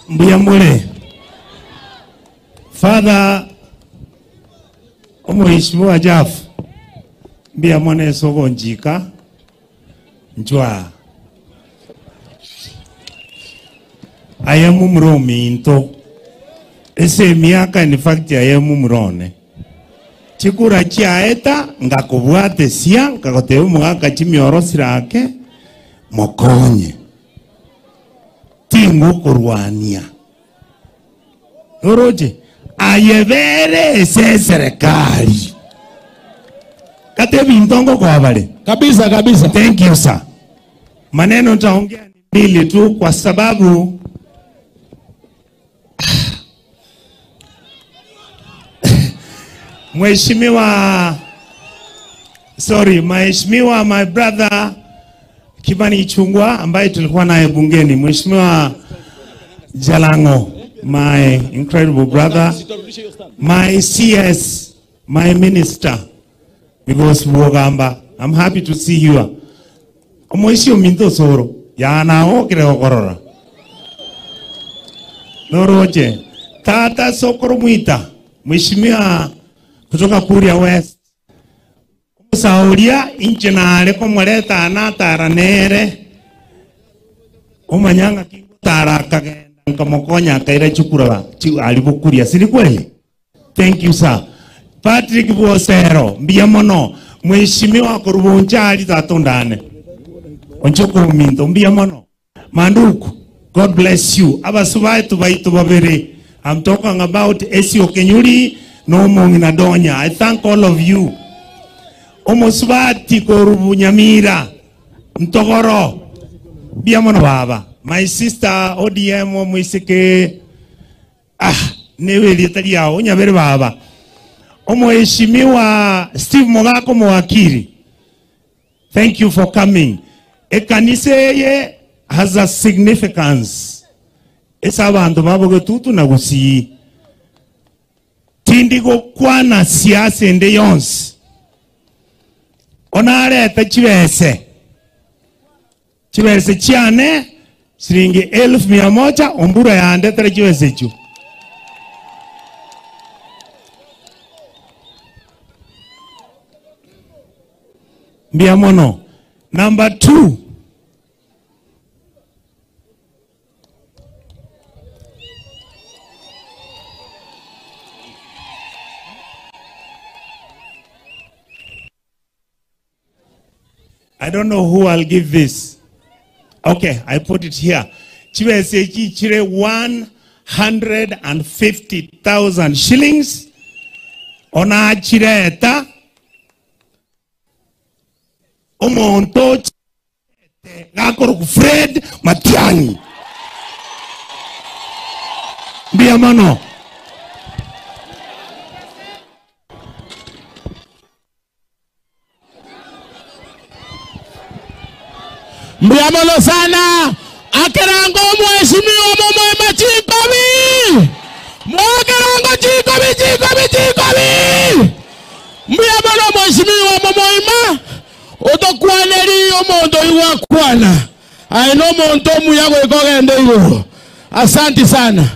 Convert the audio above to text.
Mbuya more. Father Omheshimiwa Jaf, mbuya mono ase ogonchika nchwa aye momura ominto ase emiaka in fact aye momura one chikura chiaeta ngakobwatesia nkagotebia omogaka chimioro sirake mokonye tingokorwania Oroche aye bere ase eserekari kata ebinto ngokoa bare. Kabisa kabisa. Thank you sir. Maneno nitaongea ni mbili tu kwa sababu Mheshimiwa sorry, Mheshimiwa my brother Kimani Ichung'wah ambaye tulikuwa naye bungeni, Mheshimiwa Jalango, my incredible brother, my CS, my minister, because Bwogamba, I'm happy to see you. Omoisio minto soro, yana okire okorora. Noroche, tata sokoro mwita, Mheshimiwa kutoka Kuria West. Omosaoria inche nare komoreta anatara nere, omanya ng'aki ngotara akagenda nkamokonya akaira chikura ba chi aria bokuria siri kweli? Thank you sir. Patrick Bwosero mbuya mono mheshimiwa korwa Bonchari tata ondane onche okominto mbuya mono Manduku God bless you abasubaetu baito babere I'm talking about Esio Kenyuri na omong'ina Donya I thank all of you omosubati korwa Bunyamira Ntogoro mbuya mono baba my sister ODM omoiseke ah newe erieta riao onyabere baba omoheshimiwa Steve Mogaka omowakiri Thank you for coming. Ekanisa eye has a significance ase abanto ba Bogetutu na Gusii. Tindi gokwana siasa ende yonsi. Onarete chibese, chibese chiane siringi elfu mia moja ombura yandetere chibese echio. Mbuya mono. Number two, I don't know who I'll give this. Okay, I put it here. Chibesa echi chire 150,000 shillings. Onachireta omonto ochete gakorokwa Fred Matiang'i. Mbuya mono. Mbuya mono sana akerango omweshimiwa momoema chinkobi mwakerango chinkobi chinkobi chinkobi mbuya mono omweshimiwa momoima otokwaneri omonto oyio gwakwana aye nomonto omuya goika ogende igoro asanti sana.